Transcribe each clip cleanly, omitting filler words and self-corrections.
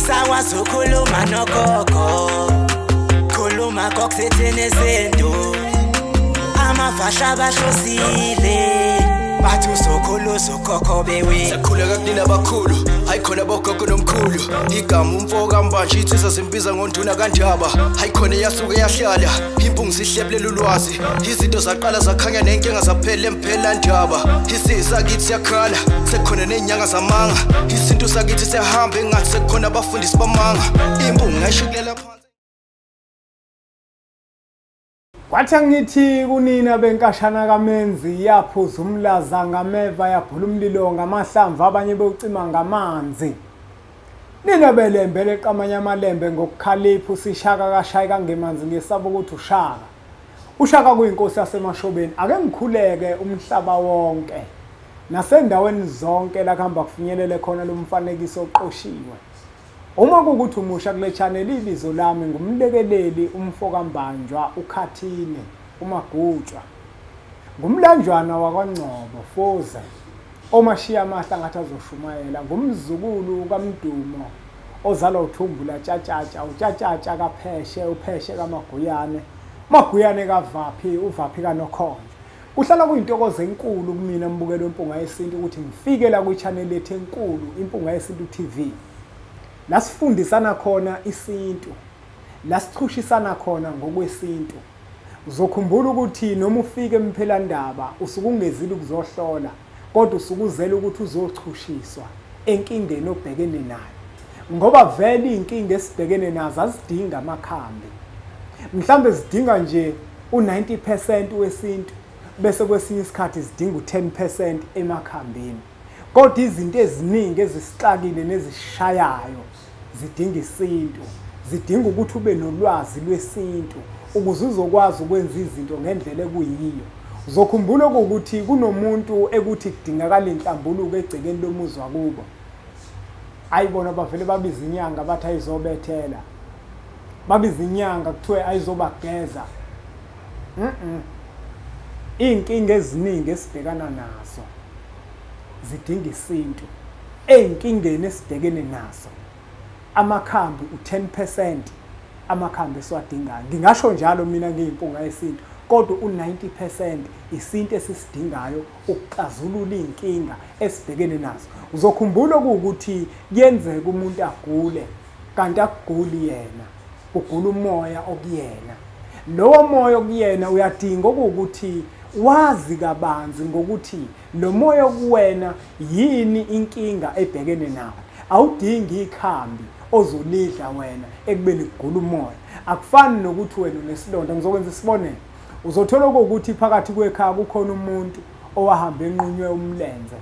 Sakwazi ukukhuluma nogogo, khuluma kokusithini isintu. Amafasha bahlosile, bathi usokhulu ukhokho bewe. Sakhuleka kunina abakhulu, hayi khona bogogo nomkhulu. Igama umfo kaMbanje insizwa zimbiza ngonduna kaNdaba. Hayi khona yasuke yahlala, impungu zihlebulela ulwazi. Izinto zaqala zakhanya nenkinga zaphela emphela ndaba. Isizwe sakithi siyakhala, sekukhona nezinyanga zamanga. Isintu sakithi siyahamba engathi sekukhona abafundisi bamanga. Impungu ngayishukulela phansi. Kwathi angithi kunina benkashana kaMenzi, yaphuza umlaza ngameva, yaphula umlilo ngamahlamvu, abanye bewucima ngamanzi. Nina belembe leqamanye amalembe ngokukhalipha, usishaka kashayi kangemanzi, ngesaba ukuthi ushaka. Ushaka kuyinkosi yaseMashobeni. Ake ngikhuleke umhlaba wonke nasendaweni zonke la kuhamba kufinyelele khona lo mfanekiso oqoshiwe. Uma kukuthi umusha kule channel, ibizo lami ngumlekeleli umfokambanjwa uKhathini uMagutshwa, ngumlanjwana wakwaNgcobo Foze omashiya amahla ngathi azoshumayela, ngumzukulu kaMdumo ozalwa uThumbula Tshatshatsha, uTshatshatsha kaPheshe, uPheshe kaMaguyane, Maguyane kaVaphi, uVaphi kaNokhonje. Kuhlala kuyintokozo enkulu kumina mbukelo weMpunga Yesintu ukuthi ngifike la kwi-channel yethu enkulu iMpunga Yesintu TV, la sifundisana khona isintu, la sichushisana khona ngokwesintu. Uzokhumbula ukuthi noma ufike emphelandaba usuke ungezile ukuzohlola, kodwa usuke uzele ukuthi uzochushiswa enkingeni obhekene nayo, ngoba vele iy'nkinga esibhekene nazo azidingi amakhambi. Mhlambe zidinga nje u-90% wesintu, bese kwesinye isikhathi zidinga u-10% emakhambini. Kodwa izinto eziningi ezisixakile nezishayayo zidinga isintu, zidinga ukuthi ube nolwazi lwesintu ukuze uzokwazi ukwenza izinto ngendlela ekuyiyo. Uzokhumbula ukuthi kunomuntu ekuthi kudingakala inhlambuluko egcekeni lomuzi wakubo. Ayibona bavele babiza inyanga bathi ayizobethela, babiza inyanga kuthiwe ayizobageza. Iy'nkinga eziningi esibhekana nazo zidinga isintu. Ey'nkingeni esibhekene nazo amakhambi u-10% amakhambi esiwadingayo. Ngingasho njalo mina ngiyimpunga yesintu, kodwa u-90% isintu esisidingayo ukuxazulula iy'nkinga esibhekene nazo. Uzokhumbula ukuthi kuyenzeka umuntu agule, kanti akuguli yena, kugula umoya okuyena. Lowo moya okuyena uyadinga ukuthi wazi kabanzi ngokuthi lo moya okuwena yini inkinga ebhekene nawe. Awudingi ikhambi ozolidla wena ekubeni kugula umoya. Akufani nokuthi wena unesilonda. Ngizokwenza isibonelo. Uzothola ukuthi phakathi kwekhaya kukhona umuntu owahamba enqunywe umlenze.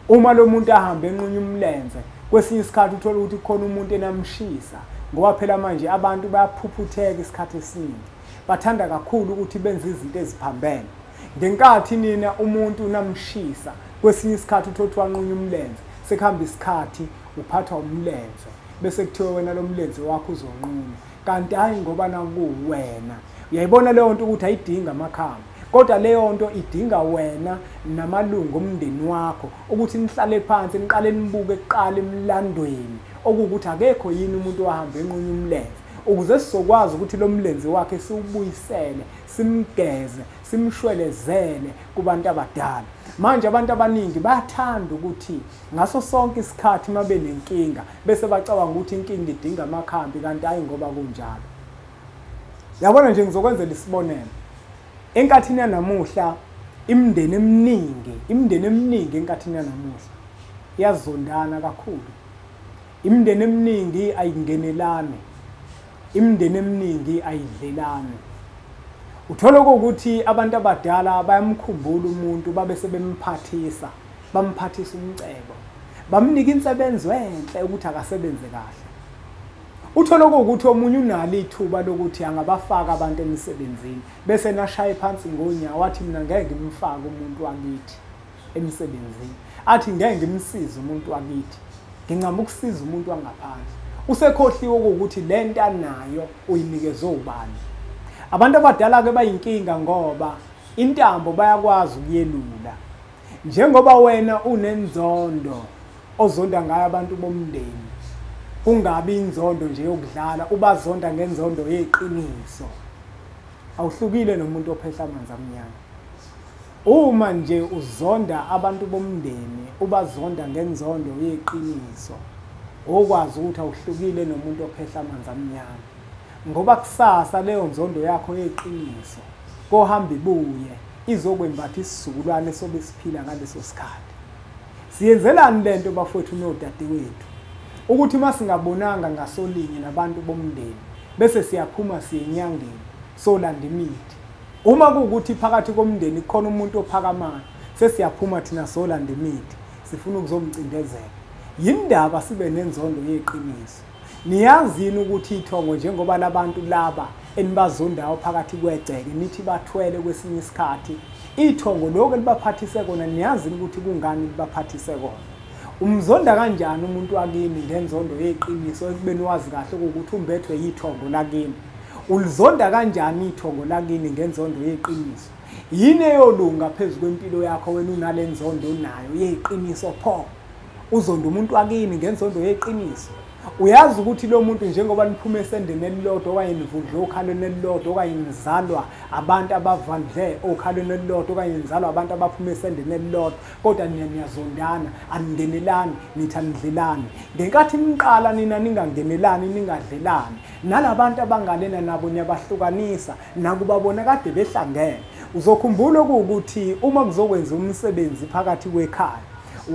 Uma lo muntu ahamba enqunywe umlenze, kwesinye isikhathi uthola ukuthi kukhona umuntu enamshisa, ngoba phela manje abantu bayaphuphutheka isikhathi esiningi, bathanda kakhulu ukuthi benze izinto eziphambene. Ngenkathi nina umuntu namshisa, kwesinye isikhathi uthola ukuthi wanqunywa umlenze, sekuhamba isikhathi uphathwa umlenze, bese kuthiwa wena lo mlenze wakho uzonqunywa, kanti hayi ngoba nakuwena. Uyayibona leyo nto ukuthi ayidingi amakhambi, kodwa leyo nto idinga wena namalungu omndeni wakho ukuthi nihlale phansi, niqale nibuke kuqala emlandweni okuwukuthi akekho yini umuntu owahamba enqunywa umlenze, ukuze sizokwazi ukuthi lo mlenze wakhe siwubuyisele, simgeze, simshwelezele kubantu abadala. Manje abantu abaningi bayathanda ukuthi ngaso sonke isikhathi uma benenkinga bese bacabanga ukuthi inkinga idinga amakhambi, kanti hayi ngoba kunjalo. Yabona nje, ngizokwenzela isibonelo. Enkathini yanamuhla imindeni eminingi enkathini yanamuhla iyazondana kakhulu. Imindeni eminingi ayingenelani, imindeni eminingi ayidlelani. Uthola ukuthi abantu abadala bayamkhumbula umuntu, babe sebemphathisa, bamphathisa umcebo, bamnika insebenzo enhle ukuthi akasebenze kahle. Uthola ukuthi omunye unalo ithuba lokuthi angabafaka abantu emsebenzini, bese nashaye phansi ngonyawo wathi mina ngeke ngimfake umuntu wakithi emsebenzini, athi ngeke ngimsize umuntu wakithi, ngincama ukusiza umuntu wangaphandle. Usekhohliwe ukuthi lento anayo uyinikezwe ubani. Abantu abadala ke bayinkinga ngoba intambo bayakwazi ukuyelula. Njengoba wena unenzondo ozonda ngayo abantu bomndeni, Kungabi inzondo nje yokudlala, ubazonda ngenzondo yeqiniso. Awuhlukile nomuntu ophehla amanzi amnyama. Uma nje uzonda abantu bomndeni, ubazonda ngenzondo yeqiniso, okwazi ukuthi awuhlukile nomuntu ophehla amanzi amnyama. Ngoba kusasa leyo nzondo yakho yeqiniso kohamba ibuye izokwembatha isizukulwane sobe siphila ngaleso sikhathi. Siyenzelani lento bafowethu nodadewethu? Ukuthi masingabonanga ngasolinye nabantu bomndeni bese siyaphuma siyenyangeni solanda imithi. Uma kuwukuthi phakathi komndeni kukhona umuntu ophakamayo, sesiyaphuma thina solanda imithi, sifuna ukuzomcindezela. Yindaba sibe nenzondo yeqiniso? Niyazi yini ukuthi ithongo njengoba labantu laba enibazondayo phakathi kwegceke nithi bathwele kwesinye isikhathi, ithongo lokho elibaphathise kona, niyazi ukuthi kungani libaphathise kona? Umzonda kanjani umuntu wakini ngenzondo yeqiniso ekubeni wazi kahle ukuthi umbethwe yithongo lakini? Ulizonda kanjani ithongo lakini ngenzondo yeqiniso? Yini eyolunga phezu kwempilo yakho wena unale nzondo onayo yeqiniso pho? Uzonda umuntu wakini ngenzondo yeqiniso. Uyazi ukuthi lo muntu njengoba niphume esendeni elilodwa okanye nivundle okhalweni elilodwa okanye nizalwa abantu abavandle okhalweni elilodwa okanye nizalwa abantu abaphuma esendeni elilodwa, kodwa nina niyazondana, aningenelani, nithi anidlelani. Ngenkathi niqala nina ningangenelani, ningadlelani, nalabantu abangalena nabo niyabahlukanisa, nakuba bona kade behlangene. Uzokhumbula ukuthi uma kuzokwenza umsebenzi phakathi kwekhaya,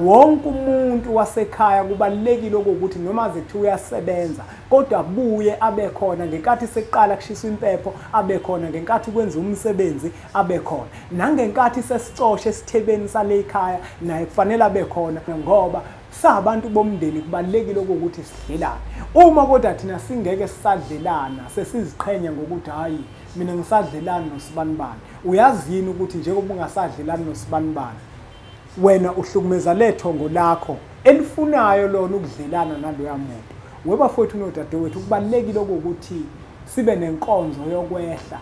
wonke umuntu wasekhaya kubalulekile ukuthi noma ze kuthiwa uyasebenza kodwa abuye abe khona ngenkathi sekuqala kushiswa impepho, abe khona ngenkathi kwenziwa umsebenzi, abe khona nangenkathi sesicoshe esithebeni sale ekhaya, naye kufanele abe khona, ngoba sabantu bomndeni kubalulekile ukuthi sidlelane. Uma kodwa thina singeke sisadlelana, sesiziqhenya ngokuthi hayi mina ngisadlelana nosibanibani, uyazi yini ukuthi njengoba ungasadlelani nosibanibani wena uhlukumeza lethongo lakho elifunayo lona ukudlelana naloya muntu? Webafowethu nodadewethu, kubalulekile ukuthi sibe nenkonzo yokwehla,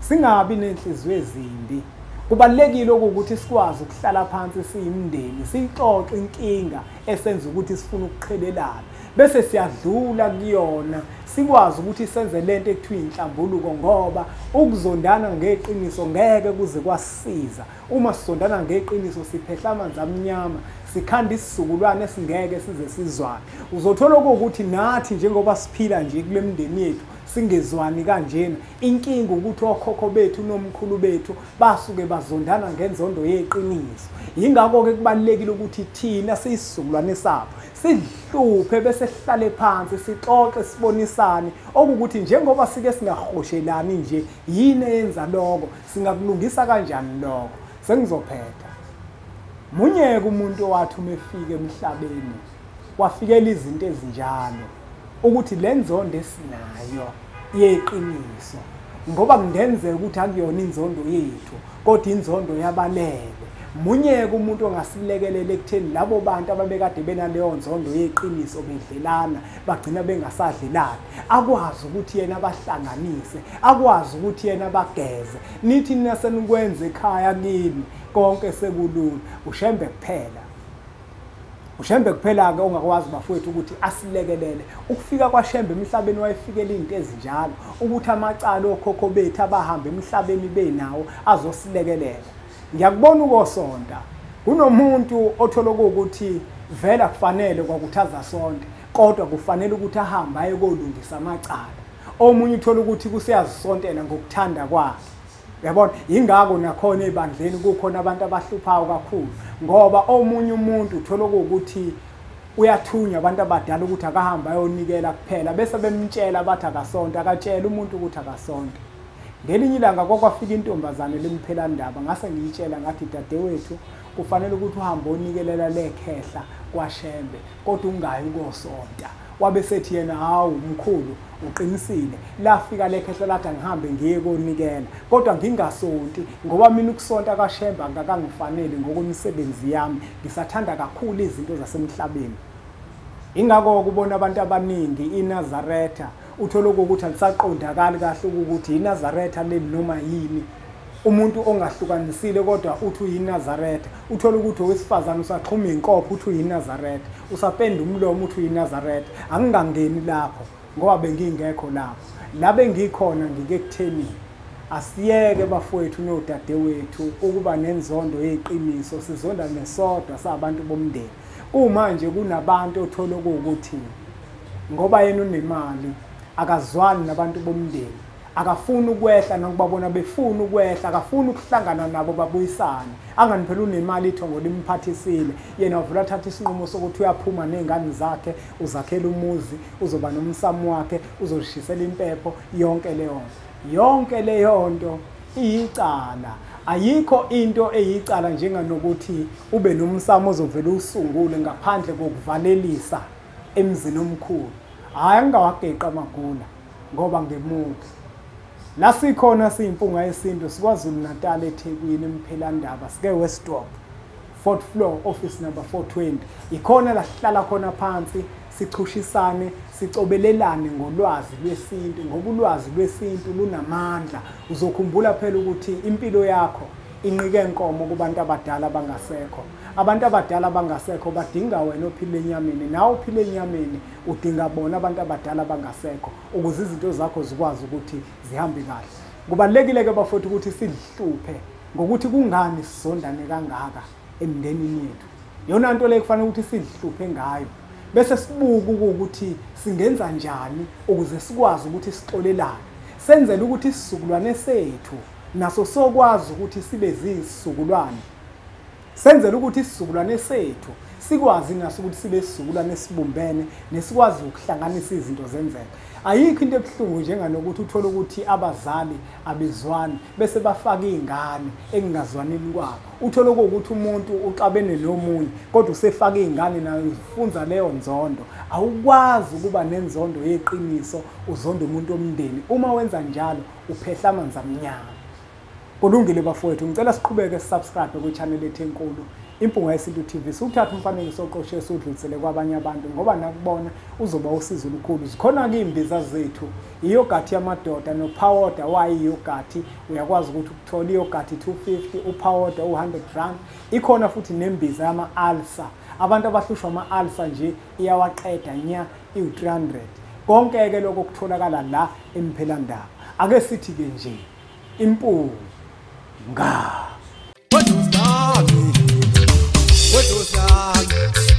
singabi nenhliziyo ezimbi. Kubalulekile ukuthi sikwazi ukuhlala phansi siyimndeni, siyixoxe inkinga esenza ukuthi sifune ukuqhelelana, bese siyadlula kuyona, sikwazi ukuthi senze lento ekuthiwa inhlambuluko, ngoba ukuzondana ngeqiniso ngeke kuze kwasisiza. Uma sizondana ngeqiniso siphehla amanzi amnyama, sikhanda isizukulwane esingeke size sizwane. Uzothola ukuthi nathi njengoba siphila nje kule mndeni yethu singezwani kanjena, inkinga ukuthi okhokho bethu nomkhulu bethu basuke bazondana ngenzondo yeqiniso. Yingakho-ke kubalulekile ukuthi thina siyisizukulwane sabo sihluphe bese sihlale phansi sixoxe sibonisane okukuthi njengoba sike singahoshelani nje, yini eyenza lokho, singakulungisa kanjani lokho. Sengizophetha. Munyeke umuntu owathi uma efika emhlabeni wafikela izinto ezinjalo, ukuthi le nzondo esinayo yeqiniso, ngoba kungenzeka ukuthi akuyona inzondo yethu kodwa inzondo yabalele. Munyeke umuntu ongasilekelela ekutheni labo bantu ababekade benaleyo nzondo yeqiniso bedlelana bagcina bengasadlelani, akwazi ukuthi yena abahlanganise, akwazi ukuthi yena abageze. Nithi nina senikwenze ekhaya kini konke sekulula, uShembe kuphela. uShembe kuphela-ke ongakwazi bafowethu ukuthi asilekelele. Ukufika kwaShembe emhlabeni wayefikela izinto ezinjalo, ukuthi amacala okhokho bethu abahamba emhlabeni benawo azosilekelela. Ngiyakubona ukosonta kunomuntu othola ukuthi vele kufanele kwakuthi azasonte, kodwa kufanele ukuthi ahambe aye kolungisa amacala. Omunye uthola ukuthi kuseyazisontela ngokuthanda kwakhe. Uyabona, yingakho nakhona ebandleni kukhona abantu abahluphayo kakhulu, ngoba omunye umuntu uthola ukuthi uyathunywa abantu abadala ukuthi akahambe ayonikela kuphela, bese bemtshela bathi akasonto, akatshela umuntu ukuthi akasonto. Ngelinye ilanga kwakwafika intombazane lemphelandaba, ngase ngiyitshela ngathi dadewethu kufanele ukuthi uhambe onikelela lekhehla kwaShembe, kodwa ungayi ukosonta. Wabe sethi yena hawu mkhulu uqinisile, lafika lekhehla lathi angihambe ngiye konikela kodwa ngingasonti, ngoba mina ukusonta kaShembe angakangifanele ngokwemisebenzi yami, ngisathanda kakhulu izinto zasemhlabeni. Ingakho kubona abantu abaningi iNazaretha uthola ukuthi alisaqondakali kahle ukuthi iNazaretha leli noma yini. Umuntu ongahlukanisile kodwa uthi uyiNazaretha, uthola ukuthi owesifazane usaxhuma inkopho uthi uyiNazaretha, usapenda umlomo uthi uyiNazaretha. Angingangeni lapho ngoba bengingekho lapho. La bengikhona ngike kutheni asiyeke bafowethu nodadewethu ukuba nenzondo yeqiniso, sizonda nesodwa sabantu bomndeni. Kumanje kunabantu othola ukuthi ngoba yena unemali akazwani nabantu bomndeni, akafuni ukwehla nokubabona befuna ukwehla, akafuni ukuhlangana nabo babuyisane. Angani phela unemali ithongo limphathisile, yena wavula thatha isinqumo sokuthi uyaphuma nezingane zakhe, uzakhela umuzi, uzoba nomsamo wakhe, uzoshisela impepho, yonke leyo nto. Yonke leyo nto iyicala. Ayikho into eyicala njenganokuthi ube nomsamo ozovela usungule ngaphandle kokuvalelisa emzini omkhulu. Hayi, angingawageqa amagula ngoba ngemuka. La sikhona siyimpunga yesintu siKwaZulu Natal, eThekwini, eMphelandaba, sike Westdorp, 4th floor, office number 420. Ikhona la sihlala khona phansi, sichushisane, sicobelelane ngolwazi lwesintu, ngoba ulwazi lwesintu lunamandla. Uzokhumbula phela ukuthi impilo yakho inqike inkomo kubantu abadala abangasekho. Abantu abadala abangasekho badinga wena ophila enyameni, nawe ophila enyameni udinga bona abantu abadala abangasekho ukuze izinto zakho zikwazi ukuthi zihambe kahle. Kubalulekile ke bafowethu ukuthi sizihluphe ngokuthi kungani sizondane kangaka emndenini yethu. Yona nto le kufanele ukuthi sizihluphe ngayo, bese sibuka ukuthi singenza njani ukuze sikwazi ukuthi sixolelane, senzele ukuthi isizukulwane sethu naso sokwazi ukuthi sibe zisizukulwane, senzele ukuthi isizukulwane sethu sikwazi naso ukuthi sibe isizukulwane esibumbene nesikwazi ukuhlanganisa izinto zenzeka. Ayikho into ebuhlungu njenganokuthi uthole ukuthi abazali abezwani bese bafaka izingane ekungazwanini kwabo. Uthole ukuthi umuntu uxabene nomunye kodwa usefaka izingane nayo ufunza leyo nzondo. Awukwazi ukuba nenzondo yeqiniso uzonda umuntu omndeni. Uma wenza njalo uphehla amanzi amnyama. Kulungile bafowethu, ngicela siqhubeke sisubscribe kwi-channel ethu enkulu Impunga Yesintu TV. Siwuthathe umfanekiso oqoshiwe siwudlulisele kwabanye abantu ngoba nakubona uzoba usizo olukhulu. Zikhona-ke iy'mbiza zethu, iyogathi yamadoda nophawoda wayo iyogathi, uyakwazi ukuthi uthole iyogathi 250, uphawoda u-100 rand. Ikhona futhi nembiza yama-alsa, abantu abahlushwa ama-alsa nje iyawaqeda nya, iwu-300. Konke-ke lokho kutholakala la eMphelandaba. Ake sithi-ke nje impunga. What was that? What was that?